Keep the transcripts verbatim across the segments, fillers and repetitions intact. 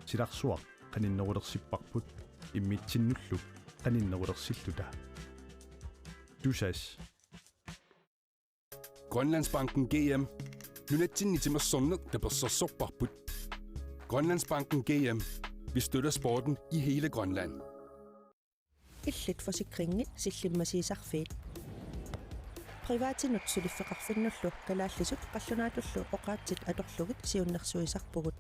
Silarsuaq qaninnerulersipparput immitsinnullu qaninnerulersilluta. Tusass. Grønlandsbanken G M. Nunatsinni timersorneq tapersersorparput. Grønlandsbanken G M. Vi støtter sporten i hele Grønland. Illit Forsikringit Sillimmasiisarfiit. Privatinut suliffeqarfinnullu kalaallisut qallunaatullu oqaatsit atorlugit siunnersuisarpugut.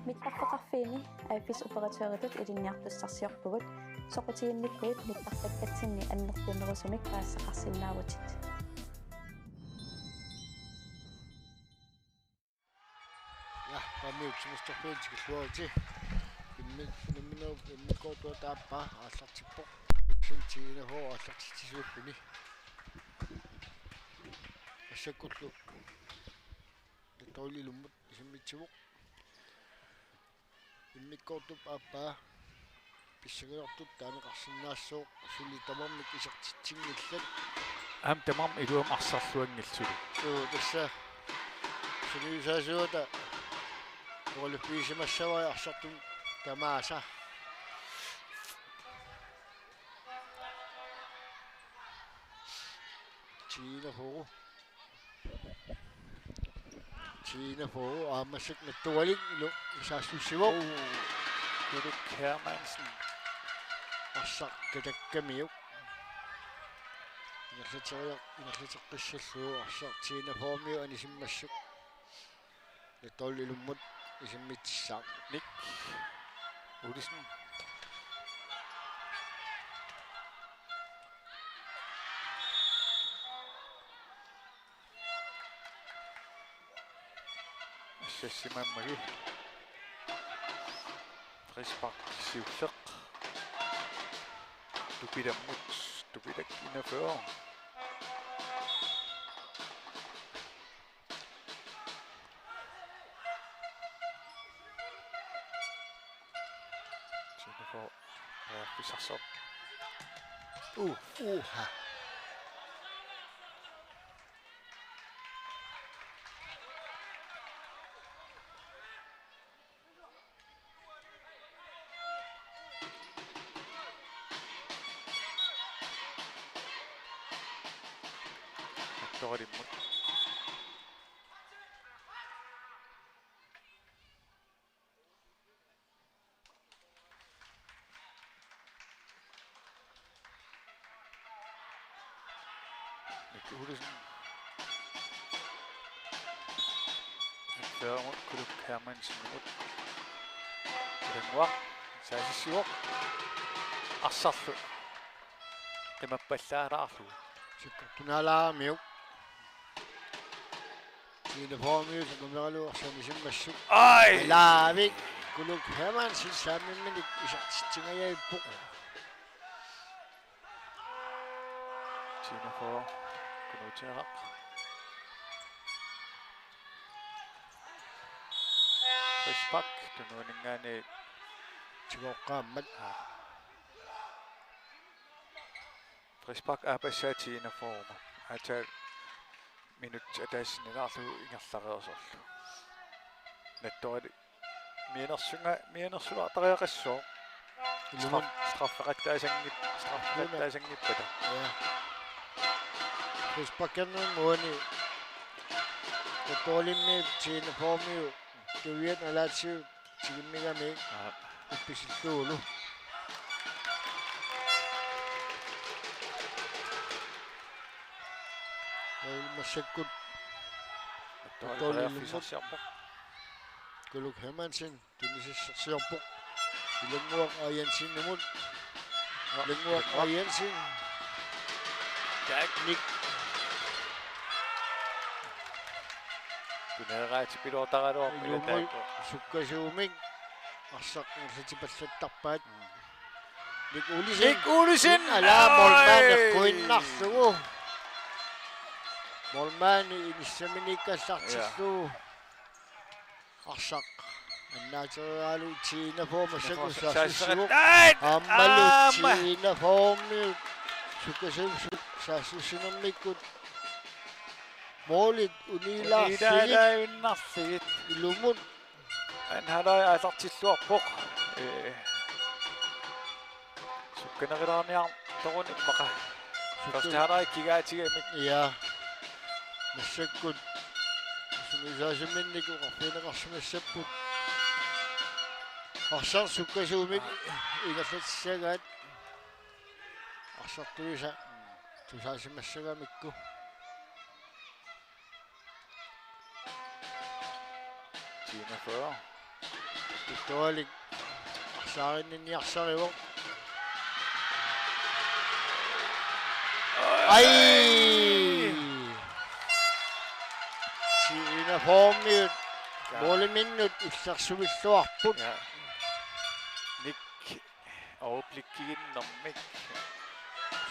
Mittarfeqarfiini A F S-operatøritut ilinniartussarsiorpugut, soqutiginnikkuit mittarfakkatsinni annertunerusumik paasisaqarsinnaavutit. Ja, Paamiut timersorfiit tikilluaritsi. Immi-, imminerup immikkoortuata aappaa aallartippoq. Sinti inafoo aallartitsisuulluni. Assakkullu Nattorli ilummut isimmitsivoq. Immikkoortup aappaa pissanganartut taaneqarsinnaassooq, suli tamarmik isertitsinngillat. Aamma tamarmik iluamik arsarluanngillat suli. Suu, tassa. Sungiusaasuata oqaluffigisimassavai arsartut tamaasa. Tina Fogh. Tina Fogh, aamma massakkut Nattoralik ilu-, saassussivoq. Oh, Kuluk Hermansen. Arsaq katakkamiuk. Ingerlateriar-, ingerlateqqissallugu arsaq Tina Foghmiut anisimmassuk. Nattorli ilummut isimmitsissaaq. Nick Olsen. Assassimaammagi. Frispark siulleq. Tupilammut, Tupilak enogfyrre. Tina Fogh, ja, pisarsoq. Uh. Uha. Nattorlimmut. Nick Olsen. Fyrremut Kuluk Hermansenimut. Ilannguaq. Saasissivoq. Arsarlu qimappallaalaarlugu. Sikkortunaalaaramiuk. Tina Foghmiut saqqummiugaluarlugu arsaq anisimmassuk. Ai! Alaavik Kuluk Hermansen saammimminik isertitsingajappoq. Tina Fogh, Kunuuteeraq. Frispark, tunuaninngaanniit. Tigoqqaammat. Aa. Frispark aappassaa Tina Foghmut. Aatsaat minut ataasinnilaarlugu ingerlareersorlu. Nattorli mianersunga-, mianersulaartariaqassooq. Ilumut. Straf-, straffeqattaasanngip-, straffeqattaasanngippata. Ja. Frisparkernermut uani Nattorlimmiut Tina Foghmiut tuiat nalaatigut tigummigamik. Aa. Uppisillugu. Massakkut Nattorli ilummut. Periarfissarsiorpoq. Kuluk Hermansen tunisassarsiorpoq. Ilannguaq Aajansenimut. Ilannguaq Aajansen. Taak. Nick. Tuneeraatipiloortaraluarpoq ilumut taakku. Sukkasuumik. Arsaq ingerlatipallattarpaat. Mm. Nick Olsen. Nick Olsen! Ala målmand. Ai! Eqquinnarlugu. Målmandi inissaminiikkallartillugu. Ja. Arsaq annaateriaralugu Tina Fogh massakkut saassussivoq. Saassussivoq. Ai! Aammalu aamma. Tina Foghmiut Sukkasuumik su-, saassussinermikkut målit unilaarlugit. Unilaarlugit. Ilumut. Anhalai aallartilluarpoq. Ee. Sukkanerulaarniartoq immaqa. Sukka- Første halvleg kigaatigamik. Ja. Massakkut sungiusaasuminnik oqarfigineqarsimassapput. Arsaq sukkasuumik ingerlatissagaat. Arsartuisa tusaasimassagamikku. Tiinafyrre. Pittualik. Arsaarinninniarsarivoq. Ai! Tiinafyrremiut. Ja. Måliminnut illersuilluarput. Ja. Nick. Overblikkiginnermik.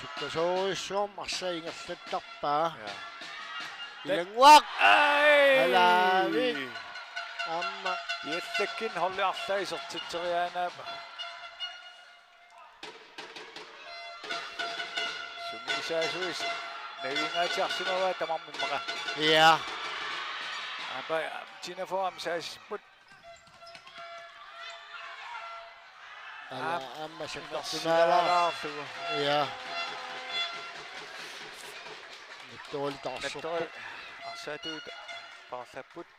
Sukkasoorujussuarmik arsaq ingerlattarpaa. Ja. Ilannguaq. Ai! Alaavik. Aamma. Iallakkunni holdi arlaat isertitseriaannaappoq. Sungiusaasuisa navianngaatsiarsimavaat tamarmik immaqa. Ja. Aamma Tiinafyrre aamma saasissutipput. Ala, aamma, aamma sakkortunaalaarlugu. Inersilaarlugu. Ja. Nattoralik taarserpoq. Nattoralik arsaatut paarlapput.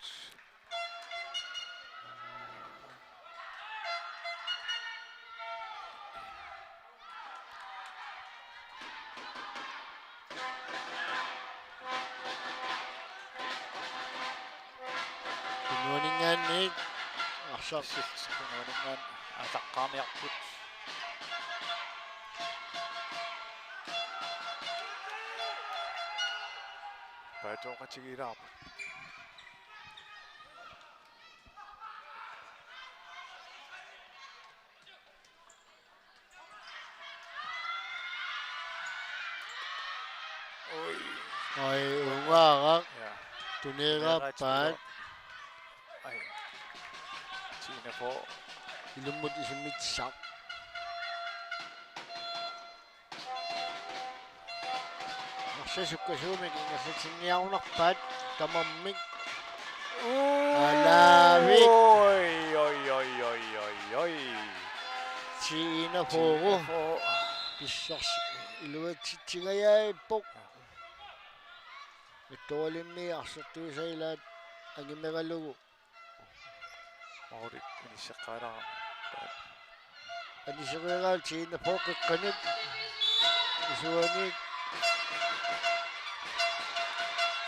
Tunuaninngaanniit arsaq. Tunuaninngaanniit aallaqqaarniarput. Paatooqatigiilaarput. Oi. Ai, ungaaraq. Ja. Tuneeraappaat. Ai. Tiinafyrre. Ilumut isimmitsaq. Arsaq sukkasuumik ingerlatinniarunarpaat tamarmik. Uu. Alaavik. Oi, oi, oi. Tiinafyrre. Tiinafyrre. Pissarsi iluatsitsingajaappoq. Mittualimmi arsartuisa ilaat angimeralugu. Mauri inisseqqaalaarpaa. Aniseriaraa Tiinafyrre qeqqanut. Isuaniit.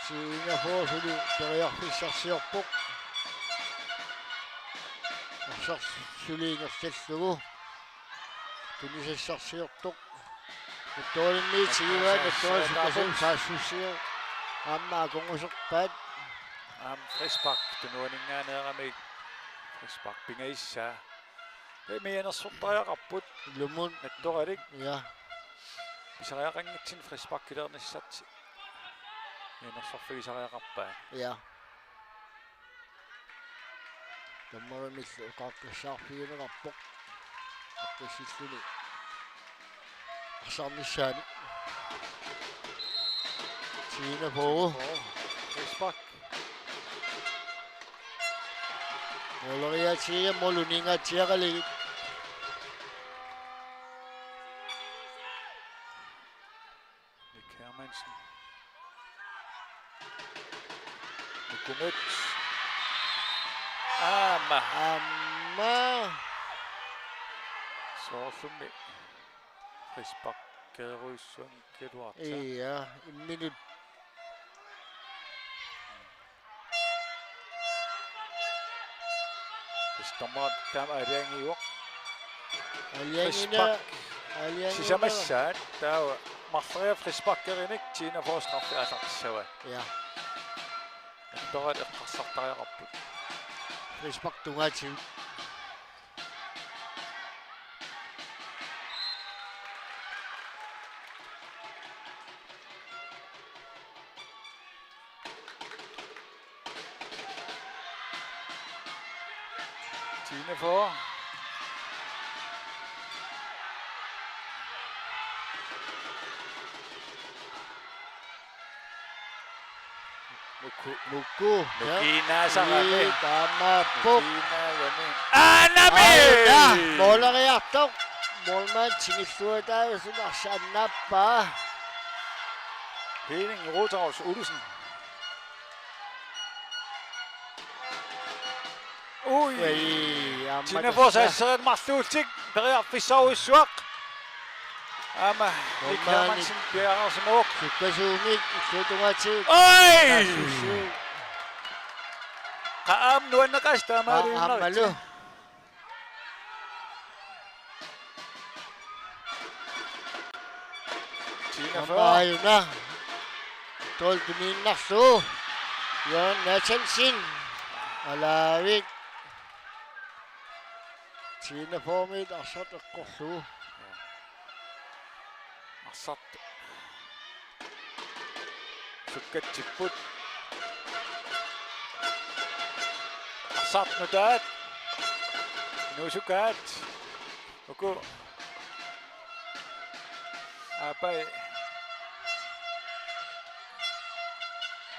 Tiinafyrre suli periarfissarsiorpoq. Arsaq suli ingerlallugu. Tunisassarsiortoq. Mittualimmi tigivaa, mittualimmi sukkasuumik saassussivoq. Aamma akornuserpaat. Aamma frispark tunuaninngaanneeramik. Frispark pingajussaasoq. Mianersortariaqarput. Ilumut. Mittualik. Ja. Pisariaqanngitsunik frisparkileernissartik. Mianersorfigisariaqarpaat. Ja. Tammarimillu oqaaqqissaarfigineqarpoq. Aqqissilluni. Arsarnissaani. Tiinafyrre. Frispark. Måleriaatigiga mål uningaatsiaralugit. Nick Hermansen. Nukumut. Aamma. Aamma. Soorlumi frisparkerujussuanngikkaluartoq. Ja, imminut. Tassa tamarmik taama aalajangiuvoq. Aalajangiuna. Frispark. Aalajangiuna. Sisamassaat taava marloriarluni frisparkerinik Tiinafyrre straffi aallartissavaat. Ja. Mittualik eqqarsartariaqarput. Frispark tungaatigut. Tiinafyrre. Muku. Muku. Nukiinnaasarami. Ii, taamaappoq. Nukiinnaagami. Aanami! Aana! Mooleriartoq. Moolmand tingilluataasunarsi annaappaa. Henning Rothaus Olsen. Ui. Ui, aamma Tine tassa. Forsas marluullutik periarfissarujussuaq. Aamma Nick Moolmandip Hermansen piareersimavoq. Sukkasuumik illuatungaatigut. Oi! Naassussiuk. Qa aamma nuanneqaasi taamaaliunnarlugu. Qa aammalu. Tine Fo. Aamma aajuna. Tolvimiinnarlugu. Jørgen Nathansen. Alaavik. Tine Formit arsaq eqqorlugu. Arsaq. Sukkatsipput. Arsaq nutaat. Nuusukaat. Uku. Aapai.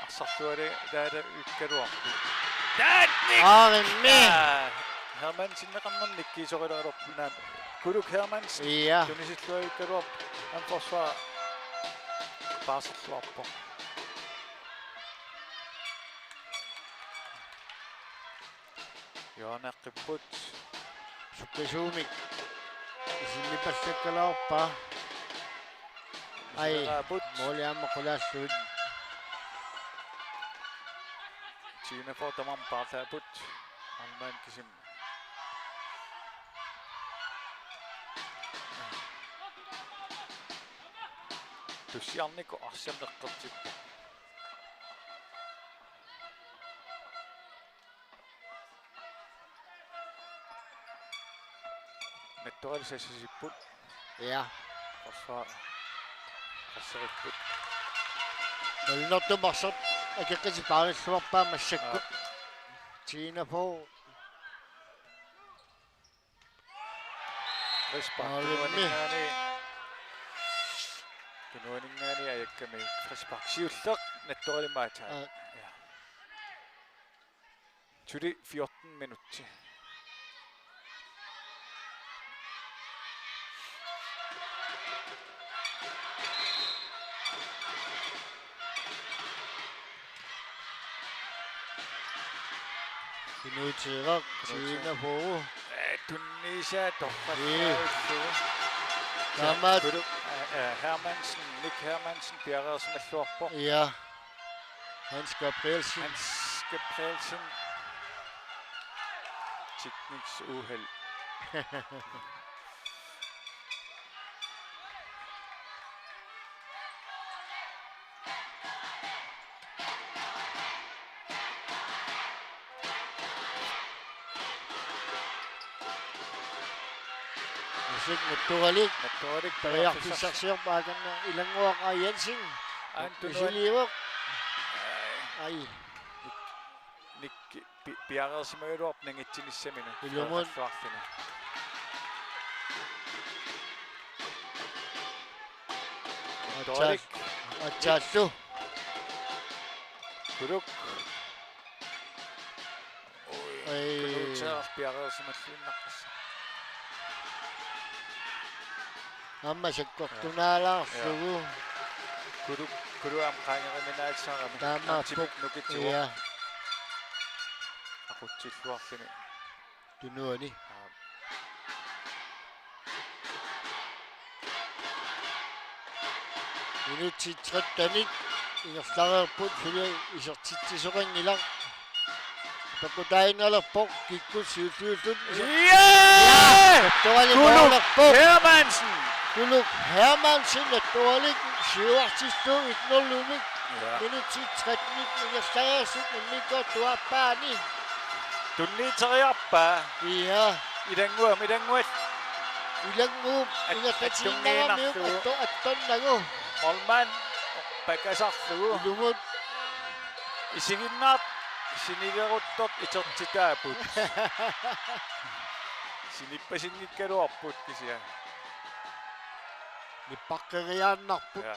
Arsarluali taala ikkaluarpoq. Taannik! Aarimmi. Aa, Hermanseneqarnermik kiisorileraluarpoq naamik. Kuluk Hermansen. Ja. Tunisilluavikkaluarpoq. Aamma forsvar. Paaserluarpoq. Hjørneqqipput. Sukkasuumik. Isinnipallakkalaarpaa. Ai, isinneraapput. Mooli aamma qulaallugit. Tine Fo tamarmik paarlaapput. Moolmand kisimik. Tussiarnikut arsamik eqqortippoq. Nattoralik sassisipput. Ja. Forsvar. Qasseripput. Nul-nul-tumik arsaq akeqqisipaarilluarpaa massakkut. Aa. Tine Fo. Frispark. Aa, tunuaninngaanniit. Tunuaninngaanniit ajakkami. Frispark. Siulleq Nattoralik aatsaat. Aa. Ja. Suli fjorten minutter. Inuuteeraq, Tine Fo. Ee, tunniusaa torrallaallugu. Ii. Taamaat. Kulu-, ee, ee, Hermansen, Nick Hermansen piareersimalluarpoq. Ja. Hans Gabrielsen. Hans Gabrielsen. Teknisk uheld. Music Nattoralik. Nattoralik. Periarfissarsiorpoq aajuna Ilannguaq A. Jensen. Antunuan. Isiliivoq. Ai. Ai. Nik-, Nick pi-, piareersimagaluarpoq nangitsinissaminnut. Ilumut. Qeqalluarluni. Aatsaal-, Nattoralik. Aatsaallu. Kuluk. Ui. Ai. Kunuutsaaq piareersimalluinnarpoq. Aamma sakkortunaalaarlugu. Ja. Kulu-, Kuluup aamma qaangeriminaassagami. Taamaappoq. Aamma timip nukitsivoq. Ja. Aqutsilluarluni. Tunuani. Aap. Minutsit trettenit ingerlareerput, suli isertitsisoqanngilaq. Takutaa innalerpoq, kikkut siulliullutik. Ja! Nattoralik Kuluk moolerpoq. Hermansen. Kuluk Hermansen Nattoralik siuartillugu et nul-imik. Ja. Minutsit trettenit ingerlareersut immikkoortup aappaani. Tunniuteriarpaa. Ja. Ilannguaq, Ilannguaq. Ilannguup at-, ingerlatiinnaramiuk attunngiinnarlugu. Atto-, attornagu. Moolmand pakasarlugu. Ilumut. Isiginnaartut sinileruttortut itertitaapput. Sinippasinngikkaluarput kisianni. Nippaqqeriaannarput. Ja.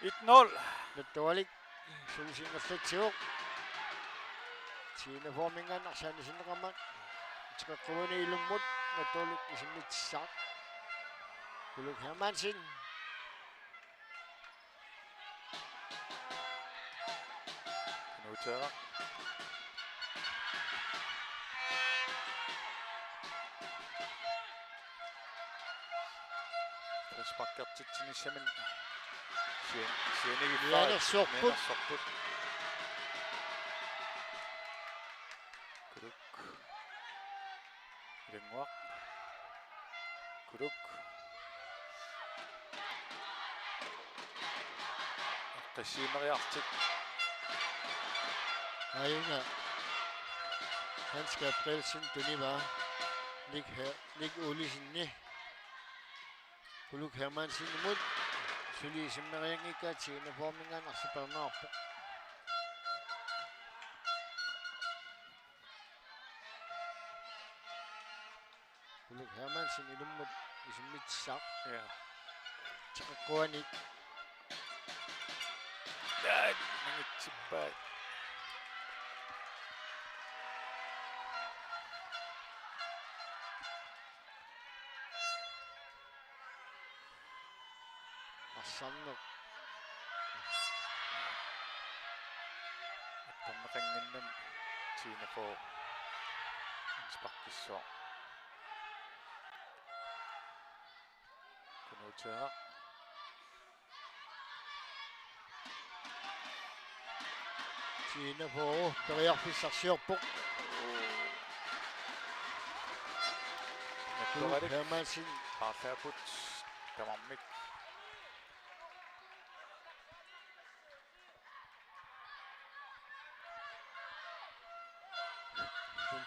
Et nul. Nattoralik. Suusinngerlatsivoq. Tiina Forminngaanniit arsaq anisinneqarmat. Uteqeqquani ilummut. Matuluk isimmitsissaaq. Kuluk Hermansen. Nuutera. Frisparkertitsinissamik. Sien-, sienigiffaat. Mianersorput. Mianersorput. Kuluk. Ilannguaq. Kuluk. Eqqissiimeriartik. Aajuna. Hans Gabrielsen tunivaa. Nick He-, Nick Olsenip. Kuluk Hermansenimut. Suli isimmerianngikkaa Tiina Forminngaanniit arsaq peerneqarpoq. Kuluk Hermansen ilummut isimmitsissaaq. Ja. Uteqeqquani. Ja, nangitsippaat. Arsarneq. Attorneqannginnami Tiina Fogh. Sparkissuaq. Kunuutera. Tiina Fogh periarfissarsiorpoq. Kuluk Hermansen. Paarlaapput tamarmik.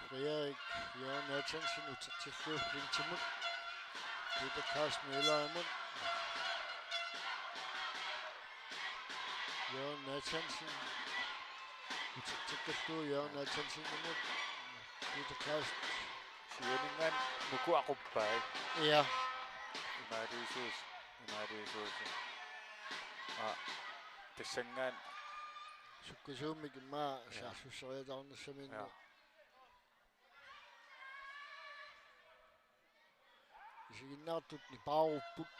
Frederik Jørgen Nathansen utertillugu Flintimut. Peter Carsten Møllerimut. Jørgen Nathansen. Utertikkallugu Jørgen Nathansenimut. Peter Carsten. Siuningan muku aquppai. Ja. Imaaliisuus. Imaaliisuus. Aa. Tassanngaanniit. Sukkasuumik immaqa. Ja. Saassusseriataarnissaminnik. Ja. Isiginnaartut nipaarupput.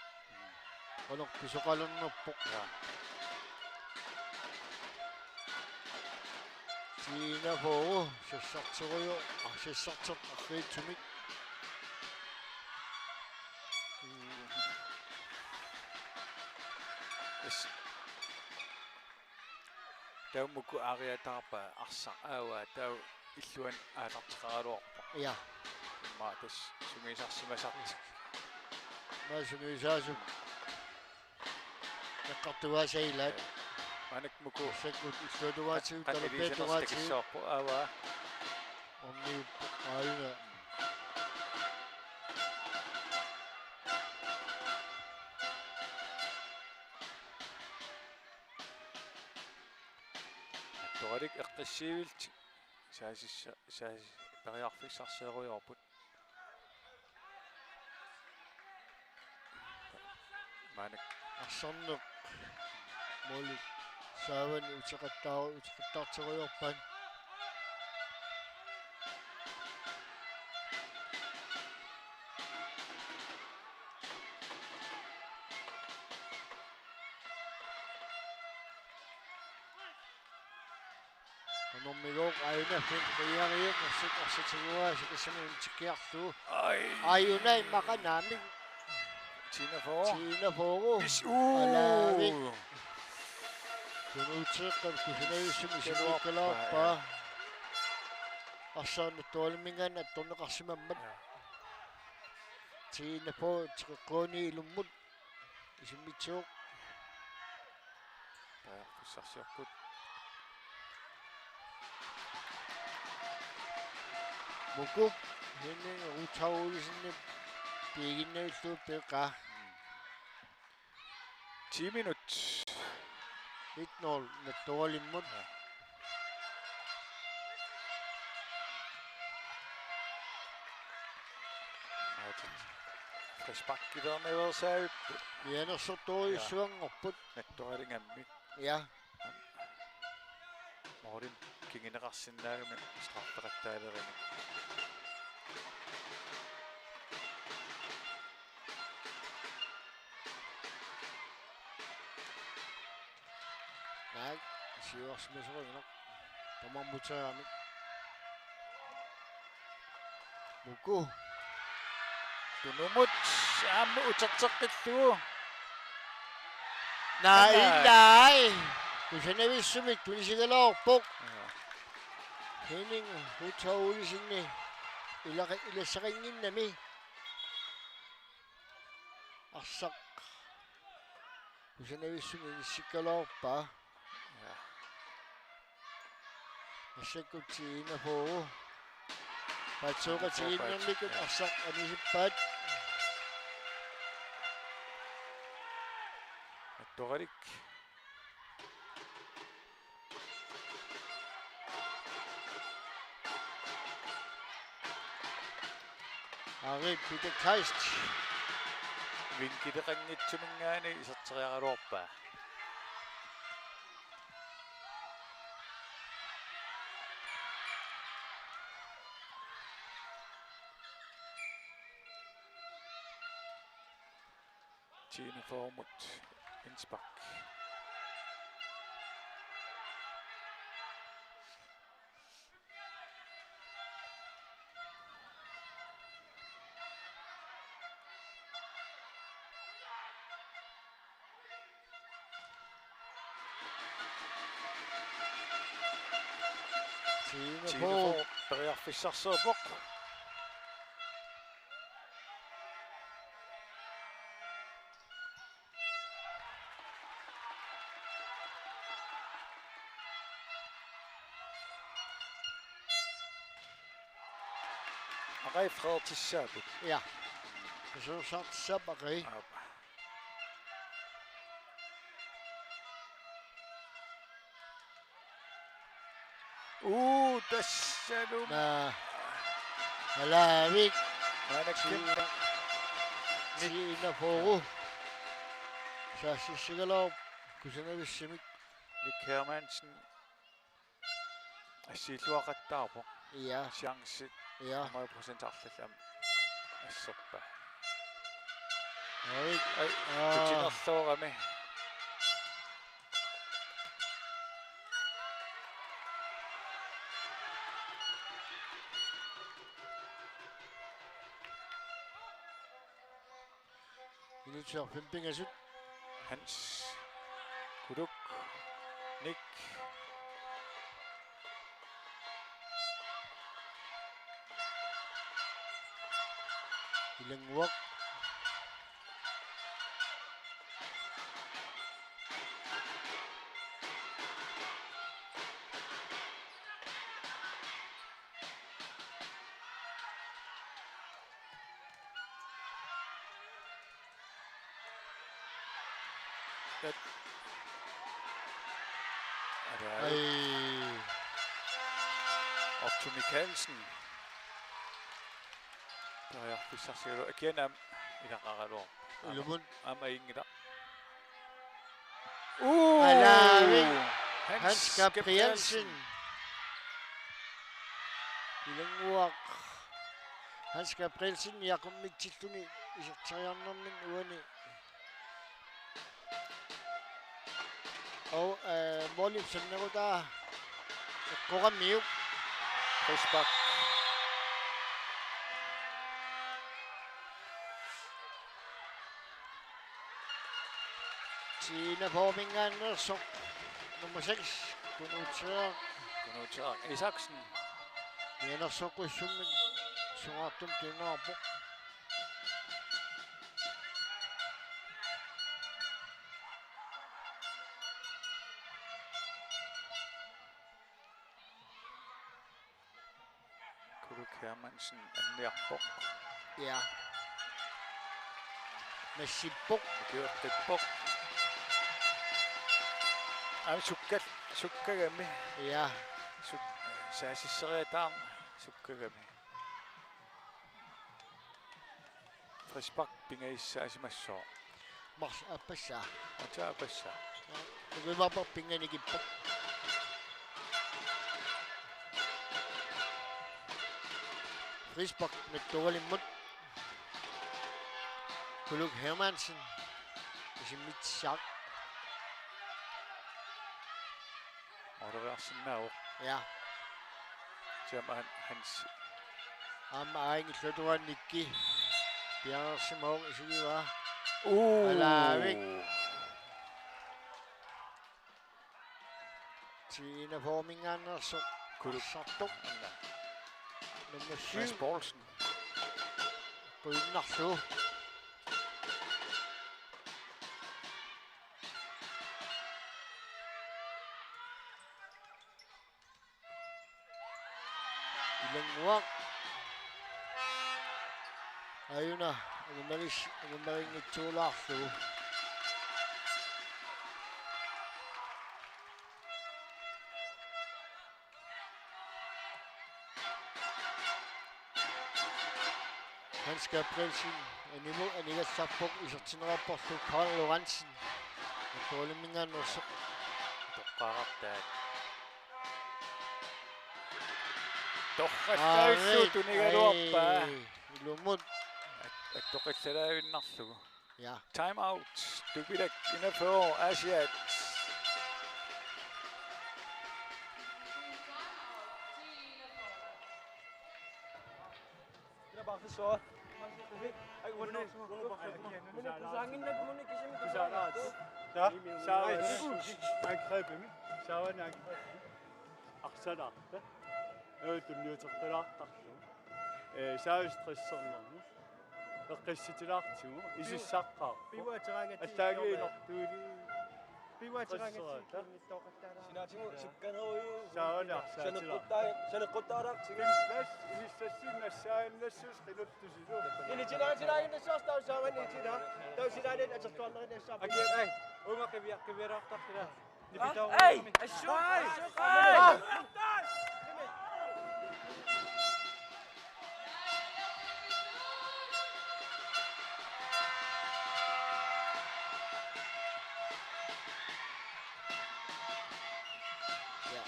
Qanoq pisoqalernerpoq. Ja. Tiina Fogh, sassarterujo-, ah, sassarterpoq arriitsumik. Yes. Taava muku aariataarpaa arsaq aavaa taava illuanni aallarteqaraluarpoq. Ja. Immaqa tassa sungiusarsimasartik. Immaqa sungiusaasut. Eqqartugaasa ilaat. Ja. Maannakkut muku. Sakkut illuatungaatigut, qan-, qan-, talerpiatungaatigut. Ilisanersoq takissavarput aavaa. Orniippoq aajuna. Toralik eqqissiivillutik saasissa-, saas-, periarfissarsiorujoorput. Maannakkut. Arsarneq. Måli. Saavani uteqattaar-, uteqattaarterujoorpaat. Qanormigooq aajuna Finn Frederikianik arsaq arsaq tiguaa sikissamik untikkiarlugu. Ai. Aajuna immaqa naamik. Tiina Fogh. Tiina Fogh. Is-, uu. Alaavik. Kunuuteeqqat kusanavissumik isimmikkalaarpaa. Arsaq Nattoraliminngaanniit attorneqarsimammat. Ja. Tiina Fogh uteqeqquani ilummut. Isimmitsivoq. Periarfissarsiorput. Mukup Henning Ruthaug Olsenip piiginnarlugu peqaa. Ti minut. Et nul Nattoralimmut. Ja. Aatit. Frisparkilerniveersaavippoq. Mianersortorujussuanngorput. Ja. Nattoralingammik. Ja. Målimi kinguneqarsinnaagami straffeqattaalerami. Naak, siuarsimasoq inak. Tamarmut taamik. Muku. Tunumut aamma uterteqqillugu. Naa, Anna. Illai. Kusanavissumik tunisigaluarpoq. Ja. Henning Hutsa Olsenip ilaqi-, ilassaqannginnami. Arsaq. Kusanavissumik inissikkaluarpaa. Ja. Massakkut T enogfyrre. Paatsuuqatigiinnermikkut arsaq anisippaat. Attoralik. Ari Peter Kleist. Vinkileqanngitsumik iserteriaraluarpaa. T enogfyrremut indspark. T enogfyrre. T enogfyrre periarfissarsiorpoq. Aqai Frederik Tissaaput. Ja. Frederik Tissaap aqai. Aap. Uu, tassalumi. Naa. Alaavik. Maannakkut. T enogfyrre. Saassussigaluarpoq kusanavissumik. Nick Hermansen. Assiilluaqattaarpoq. Ja. Chance. Ja. Hundrede procent arlallit aamma asserpaa. Oj. Ai, aa. Tutinerloorami. Minutsit arfineq-pingasut. Hans Kuluk. Nick. Ilannguaq. Tat. Ata. Ai. Otto Mikaelsen. Periarfissarsigaluarpoq. Akiana aamma ilaqaraluarpoq. Aamma. Ilumut. Aamma inngila. Uu! Alaavik. Hans Hans Gabrielsen. Gabrielsen. Ilannguaq. Hans Gabrielsen Jacobmitsilluni iserteriarnermini uani. Og, øh, målip sannerutaa eqqoramiuk. Frispark. T enogfyrre-minngaanneersoq. Nummer seks, Kunuutsiaq. Kunuutsiaq Isaksen. Mianersoqqussummik sungaartumik tunineqarpoq. Kuluk Hermansen anniarpoq. Ja. Massippoq. Ukiortippoq. Aamma sukkal-, sukkagami. Ja. Suk-, saasisseriataarneq sukkagami. Frispark pingajusaasimassooq. Mars aappassaa. Aatsaat aappassaa. Ukimaappoq pinganikippoq. Frispark Nattoralimmut. Kuluk Hermansen. Isimmitsiaq. Ororiarsinnaavoq. Ja. Siam Hans. Aamma aingillutuannikki. Piareersimavoq isigivaa. Uu. Alaavik. T enogfyrre-minngaanneersoq. Kuluk. Arsartoq. Nummer syv. Mads Poulsen. Quinnarlugu. Ilannguaq. Aajuna, angummeris-, angummeringitsuulaarlugu. Hans Gabrielsen, anivu-, anigassarpoq, isertinneqarporlu Karl Lorentzen. Nattoralimmut minngaanneersoq. Toqqaqqaartaat. Torrassavissuup tunigaluarpaa. Ai, ilumut. At-, attoqqissalaavinnarlugu. Ja. Time out. Tupilak enogfyrre, Aasiaat. Ja. Saavani angrebimi. Arsalaarta. Ee, tunniuteqqilaartarlugu. Ee, saavistrissernermi. Eqqissitilaartigu. Isussaqqaarpoq. Piuaateraangat. Allaagiinortuuli. Piuaateraangat. Qasserata. Sinaatigut sukkanerujuk. Saavani arsaatilaa. Saneqquttaa-, saneqquttaalaartigu. Kimmas, inissassinnut nassaaginnassuusi qinuttusilu. Initilaatilaaginnassuarsi tausaavani itila. Tausilaalit atertuarnerinassaarput. Aki, ai. Unga qiviaq qiviaraartartila. Ei, assuuq, assuuq, ei. Ja.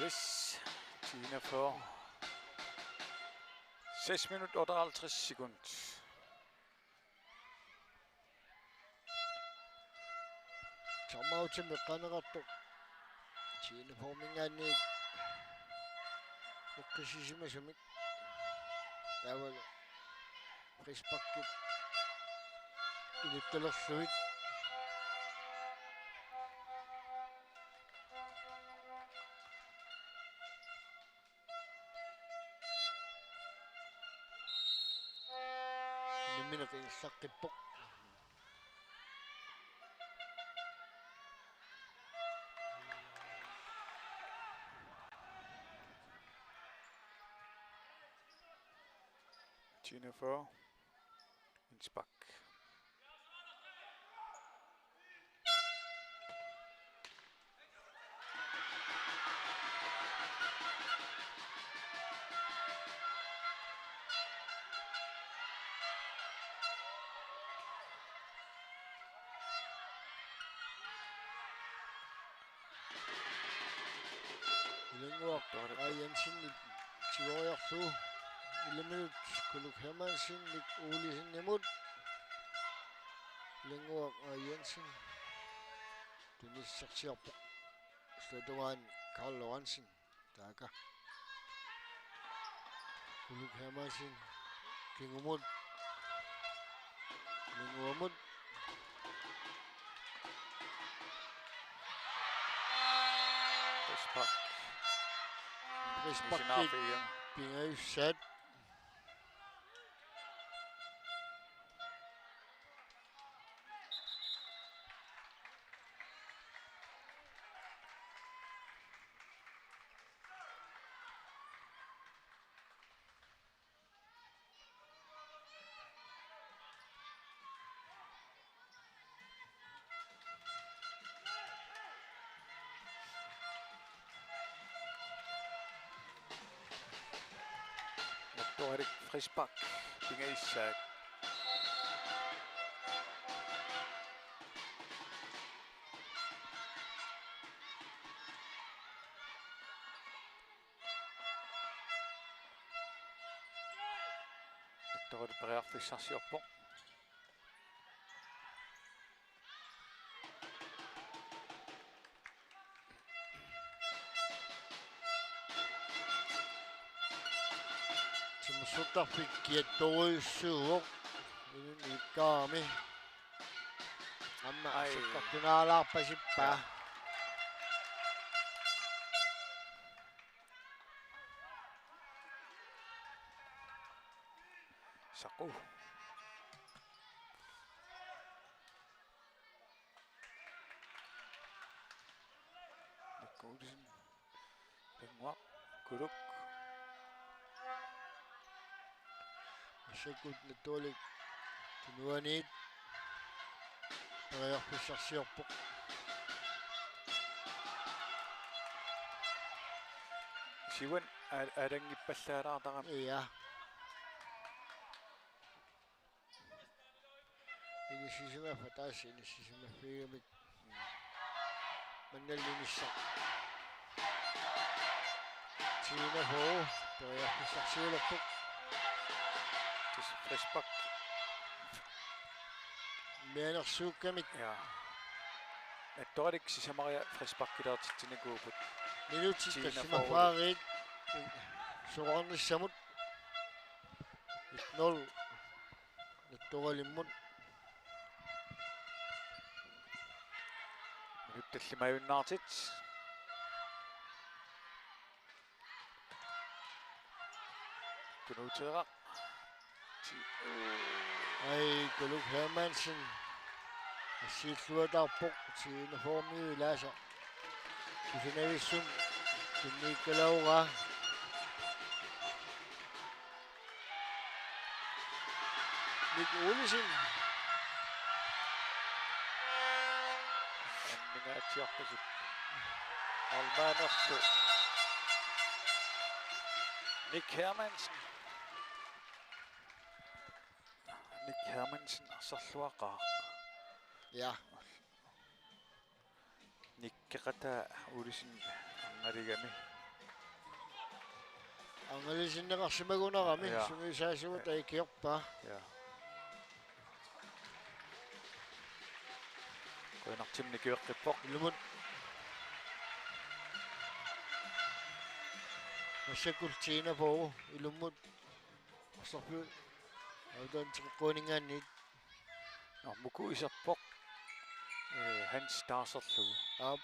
Yes, T enogfyrre. Seks minut, otteoghalvtreds sekund. Timeoutimi eqqaaneqartoq. T enogfyrre-minngaanniit eqqissisimasumik. Taavalu frisparkit iluttalerlugit. Unammineq ingerlaqqippoq. T enogfyrre. Indspark. Ilannguaq A. Jensenip tigoriarlugu. Ilamiut Kuluk Hermansenip Olsenimut. Ilannguaq A. Jensen. Tunissarsiorpoq. Sluttugaan Karl Lorentzen. Taaka. Kuluk Hermansen. Kingumut. Kingumut. Frispark. Frisparkit. Isinaafigium. Pingajussaat. Nattoralik frispark. Pingajussaat. Periarfissarsiorpoq. Timersortarfik kiattorujussuuvoq. Inunnut ikkaami. Aamma Ai. Sakkortunaalaarpasippaa. Ja. Saku. Mikko Olsen. Pinnguaq. Kuluk. Massakkut Nattuulik tunuaniit periarfissarsiorpoq. Siuan a-, alanngippallaalaartarami. Ja. Inissisimaffa taas inissisimaffigamik. Mannallinissaq. Tina Fogh periarfissarsiulerpoq. Tassa frispark. Mianersuukkamik. Ja. Nattuulik sisamariaq frisparkilaartitsinikuupput. Minutit Tina Fogh. Tassimaffaariit soraarnissamut. Et nul. Nattuulimmut. Minutsit tallimaajunnaartut. Tunuuteeraq. Ai, Kuluk Hermansen. Assiilluataarpoq, Tina Foghmi ilaasa. Kusanavissumik tunniukkaluaraa. Nick Olsen. Anningaatsiarpasippoq. Almanersu. Nick Hermansen. Nick Hermansen arsarluaqaaq. Ja. Nikkeqataa Olsen arngaligami. Arngalisinneqarsimagunarami, ja, sungiusaasugut, ja, ikiorpaa. Ja. Qujanartumik nikiveqqippoq. Ilumut. Massakkut Tina Fogh, ilumut. Arsarpiuk. Autaantiqquuninngaanniit. Nå, Muku iserpoq. Eh, Hans taarserlugu. Aap.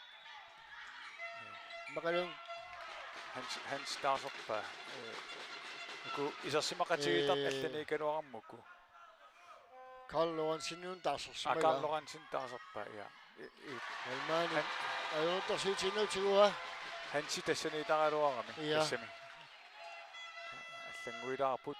Maqalung. Hans, Hans taarserpaa. Eh, Muku isersimaqatigiittartoq, eh, allaniikkaluarami Muku. Karl Lorentzen taarsersimavaa. Aa, Karl Lorentzen taarserpaa, ja. I, i, Almaani. Han-, ajortorsiutiinnartigaa. Hansi tassaniitaraluarami. Ja. Tassami. Allannguilaarput.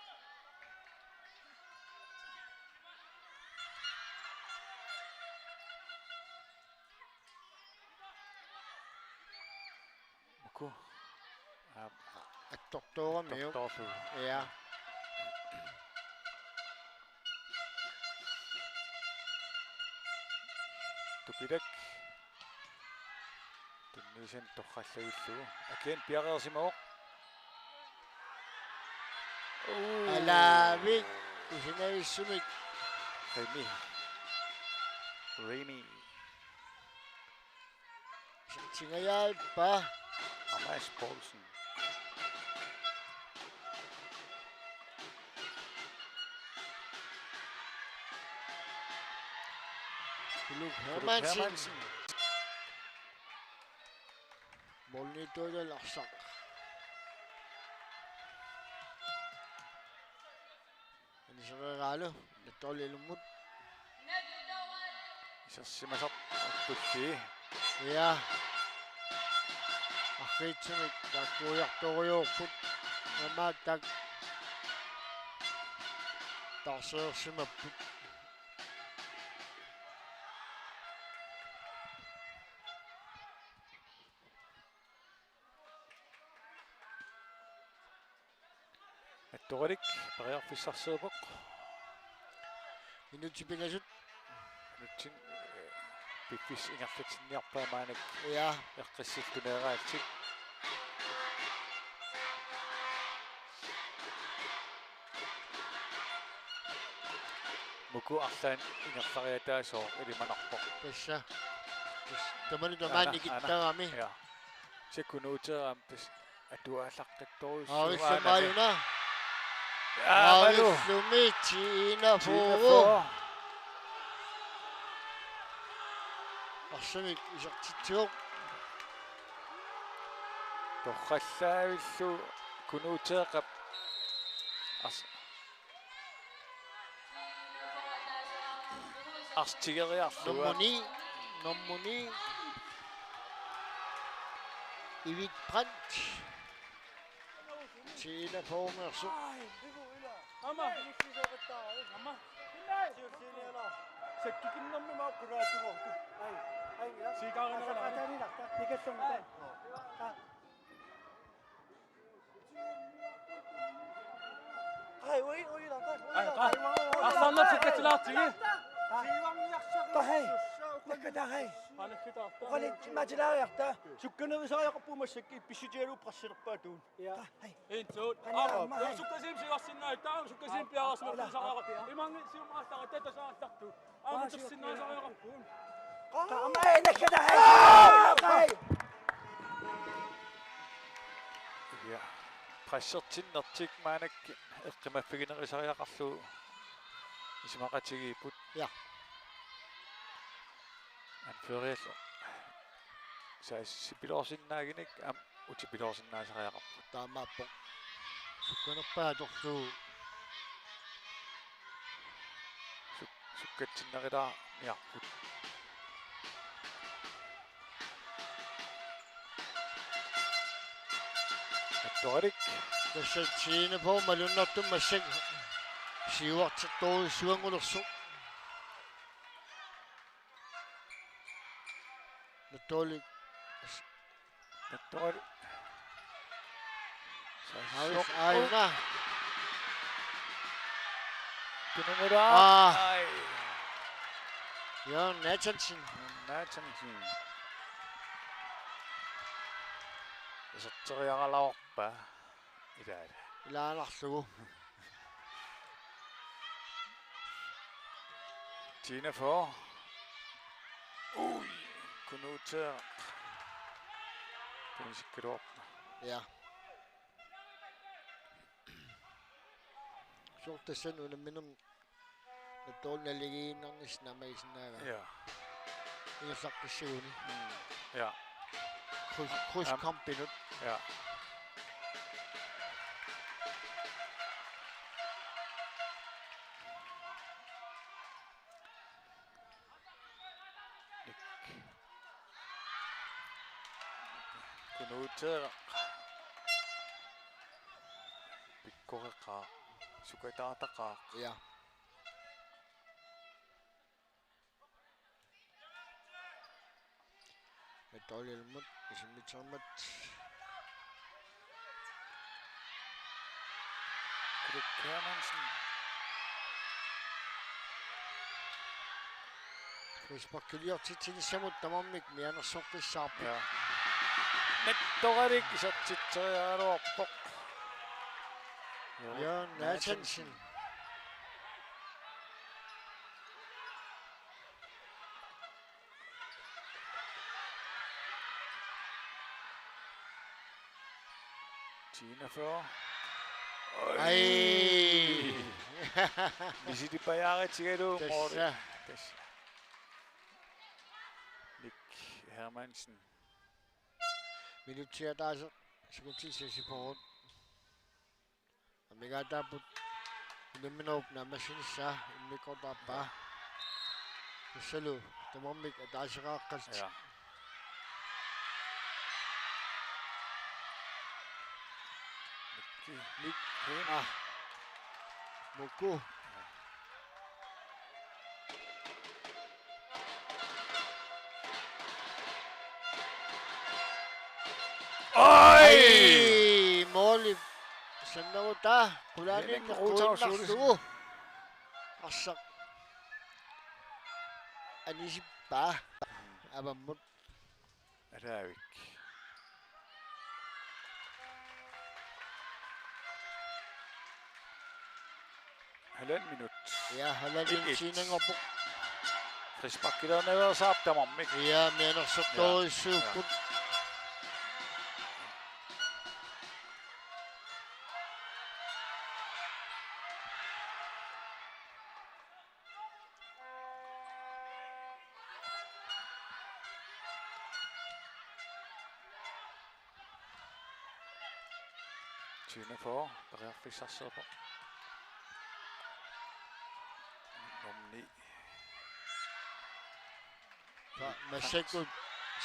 Muku. Aa. Attortooramiuk. Attortoorlugu. Ja. Tupilak. Tunniusan torrallavillugu. Akian piareersimavoq. Uu. Alaavik. Kusanavissumik. Remi. Remi. Singajaappa. Thomas Poulsen. Kuluk Kuluk Hermansen. Hermansen. Målnittuutal arsaq. Anisereeraalu, Nattuulik ilummut. Isersimasaq tulli. Ja. Arriitsumik taakkuujartorujoorput. Namaattak taarsereersimapput. Nattuulik periarfissarsiorpoq. Minutsit pingasut. Minutsit, eh, piffissap ingerlatinniarpaa maannakkut. Ja. Eqqissillugu neeraallutik. Ippu arlaannik ingerlariataasooq ilimanarpoq. Tassa. Tassa. Tamanut tamaani aana, aana, nikittaagami. Ja. Kisianni Kunuuteeraq aamma tassa atuaallaqqittorujussuuvoq. Aavillumi aajuna. Aammalu. Aavillumi Tiina Fuugu. Tiina Fuugu. Arsamik isertitsivoq. Torrallaavillugu Kunuuteeqqap ars-, arsaq tigeriarlugu. Nummer ni. Nummer ni. Ivit Brandt. Tiina Fuugu. Aamma. Aamma. Sakkikinnermi maaqulaatigoortu. Ai. Ai. Siikaarinerani. Ai. Ai, ui, ui, la, ta, ui, ai, la, qa-, ta, ui, ui, ui. Arsaarneq sukkatilaartigi. Ta, hei. Nakka ta, hei. Aa, nakka ta. Oqalutsimaatilaariarta. Sukkanerusariaqarpugut massakkut pissutigalugu pressilerpaatut. Ja. Ta, hei. En, to. Qani aamma, hei. Sukkasuumik siuarsinnaavat, taava sukkasuumik piareersimaffigissaqaaq. Imaanngilaq siumut aallartut, taava tassaallattut. Aamma tersinnaasariaqarpugut. Aamma, ei, nakka ta, hei. Hei. Ja. Pressertinnertik maannakkut eqqumaffiginerusariaqarlugu isumaqatigiipput. Ja. Anføreriallu. Saassussipiloorsinnaaginik aamma utipiloorsinnaasariaqarput. Taamaappoq. Sukkanerpaat atorlugu. Suk-, sukkatsinnerulaarniarput. Nattoralik. Tassa Tiina Fuugu malunnartumik massakkut siuartertorujussuanngulersoq. Nattoralik. Nattoralik. Aavik aajuna. Tunumulaa. Aa. Ai. Jørgen Nathansen. Nathansen. Iserteriaralaarpa. Ilaala. Ilaanarlugu. Tiina Fuugu. Ui, Kunuuteeraq. Tunisikkaluarpa. Ja. Sooq tassani unamminermi Nattoralik naligiinnarnissaq naammagisinnaavaa. Ja. Ingerlaqqissaguni. Mm. Ja. Kryds, aamma. Krydskampinut. Ja. Nick. Kunuuteeraq. Pikkoreqaaq. Sukataartaqaaq. Ja. Mataulilmut isimmitsermat. Erik Hermansen. Frisparkiliortitsinissamut tamarmik mianersoqqissaarput. Ja. Nattoralik isertitseriaraluarpoq. Jørgen Nathansen. Tiina Fuugu. Oj. Ai. Misilipajaarutigalugu måli. Tassa. Tassa. Nick Hermansen. Minutsit ataaseq sekundit seksogfyrre. Amigaataapput unamminerup naammassinissaa immikkoortoq aappaa. Tassalu tamarmik ataaseqaaqqat. Ja. Mikki. Mik-, ah. Muku. Ja. Oj! Ai, måli sannagutaa, qulaaniinnaq Henning Rothaug kuinnarlugu. Olsen. Arsaq. Anisippaa. Avammut. Alaavik. Halvanden minut. Ja, halali tiinanngorpoq. Frisparkilernerusaarput tamarmik. Ja, mianersortorujussuupput. Ja. Tyvende fyrre, periarfissarsiorpoq. Nummer ni. Sa-, massakkut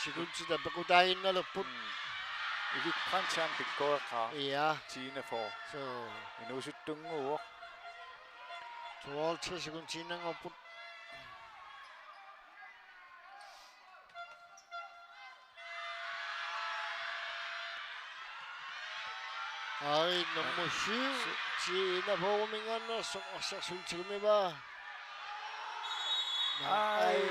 sekundit apeqqutaaginnalerput. Mm. Erik Brandt pikkoreqaaq. Ja. Tyvende fyrre. Så. Inuusuttunnguuvoq. Tooghalvtreds sekundiinnanngorput. Ai, nummer syv. Ti-, Tina Poorumingaanneersoq arsaq sultigumivaa. Ai. Ai.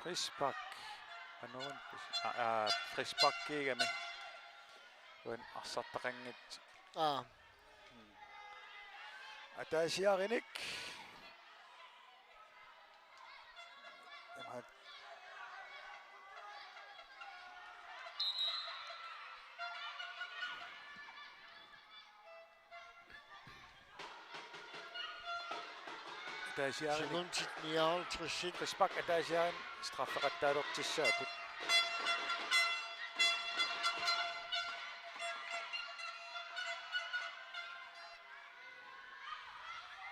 Frispark. Anuun pis-, a, a, frisparkiugami. Uan arsartaqanngitsoq. Aa. Ataasiarinik. Ataasiarinik. Sekundit nioghalvtreds. Frispark ataasiarin straffeqattaalertussaapput.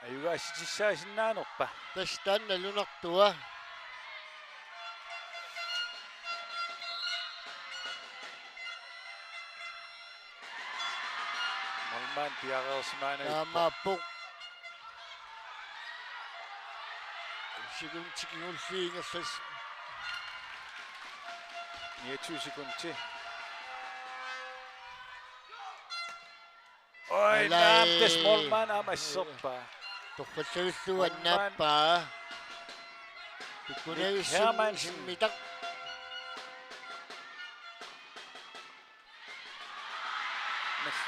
Ajugaassitissaasinnaanngorpa? Tassa taanna lunartua. Målmand piareersimaanngippoq. Taamaappoq. Sekundit kingulliit ingerlas-. Niogtyve sekundit. Oj, alai. Naamik, tassa målmand aamma asserpaa. Torrallavillugu målmand annaappaa. Nick Hermansen. Pikkunavissummik isimmitaq. Mas-,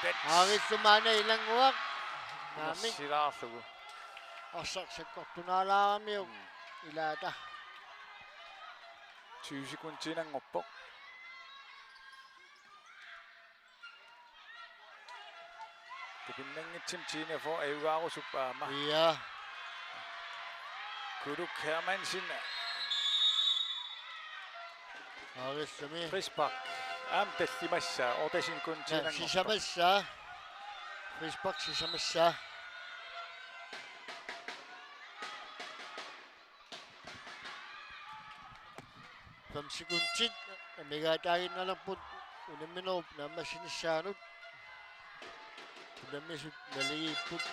Pets. Aarillu maanna ilannguaq. Naamik. Silaarlugu. Arsaq sakkortunaalaaramiuk. Mm. Ilaata. Tyve sekundiinnanngorpoq. Tupinnanngitsumik T N F O ajugaarusupput aamma. Ja. Kuluk Hermansen. Aarissami. Frispark. Aamma tallimassaa, otte sekundiinnanngorpoq. Ja, sisamassaa. Frispark sisamassaa. Fem sekundit amigaataaginnalerput unamminerup naammassinissaanut. Unammisut naligiipput.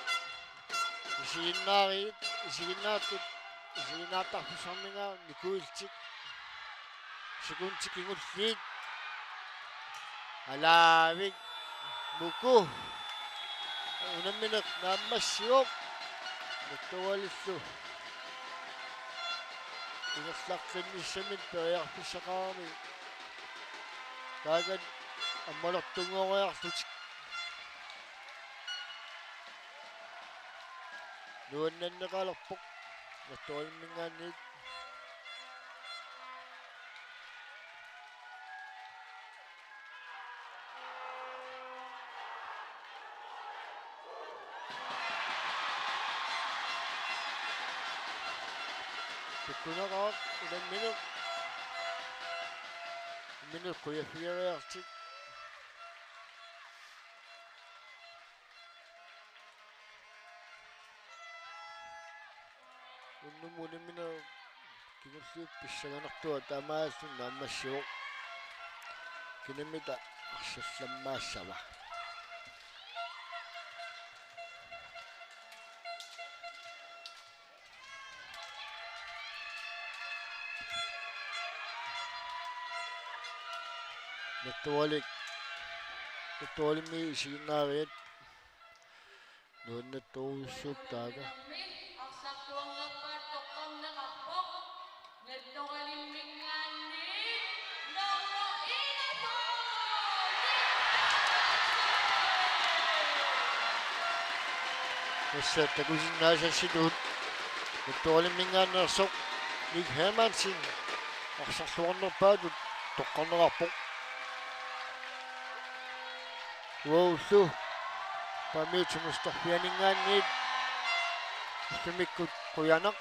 Isiginnaariit, isiginnaartut, isiginnaartarfissarminngaanniit nikuillutik. Sekundit kingulliit. Alaavik. Muku. Unammineq naammassivoq. Nattoralillu ingerlaqqinnissaminnut periarfissaqarami. Taakani ammalortunngoriarlutik. Nuannaanneqalerpoq. Nattoralimminngaanniit. Pikkunaqaaq unammineq. Unammineq qujaffigeriarlutik. Unnuk unamminerup kingulliup pissanganartua taamaalilluni naammassivoq. Kinamita arsallammaassava? Nattoralik. Nattoralimmi isiginnaariat. Nuannaartorujussuupput taakku. Tassa takusinnaasassitut Victoriamminngaanneersoq Nick Hermansen arsarluarnerpaatut toqqarneqarpoq. Uagullu Paamiut Timersorfianinngaanniit ullumikkut qujanaq.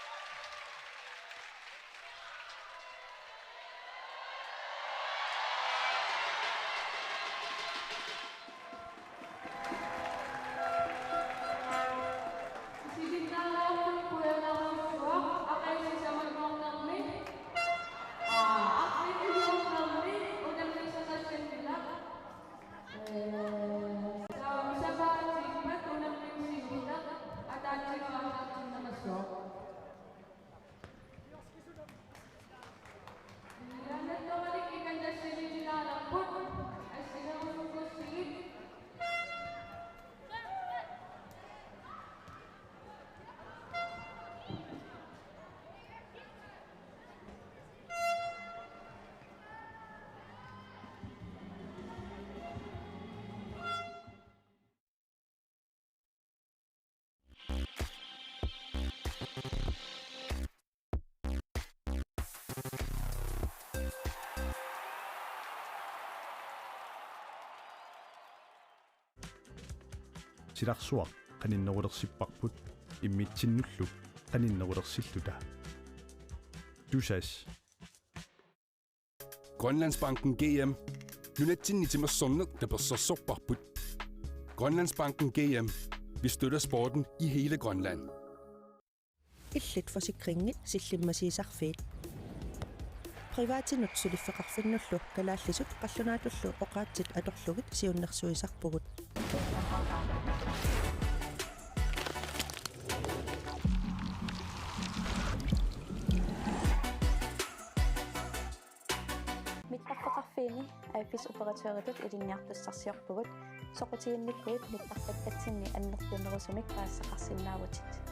Silarsuaq qaninnerulersipparput immitsinnullu qaninnerulersilluta. Tusass. Grønlandsbanken G M. Nunatsinni timersorneq tapersersorparput. Grønlandsbanken G M. Vi støtter sporten i hele Grønland. Illit forsikringit sillimmasiisarfiit. Privatinut suliffeqarfinnullu kalaallisut qallunaatullu oqaatsit atorlugit siunnersuisarpugut. Mittarfeqarfiini A F S operatøritut ilinniartussarsiorpugut, soqutiginnikkuit mittarpakkatsinni annertunerusumik paasisaqarsinnaavutit.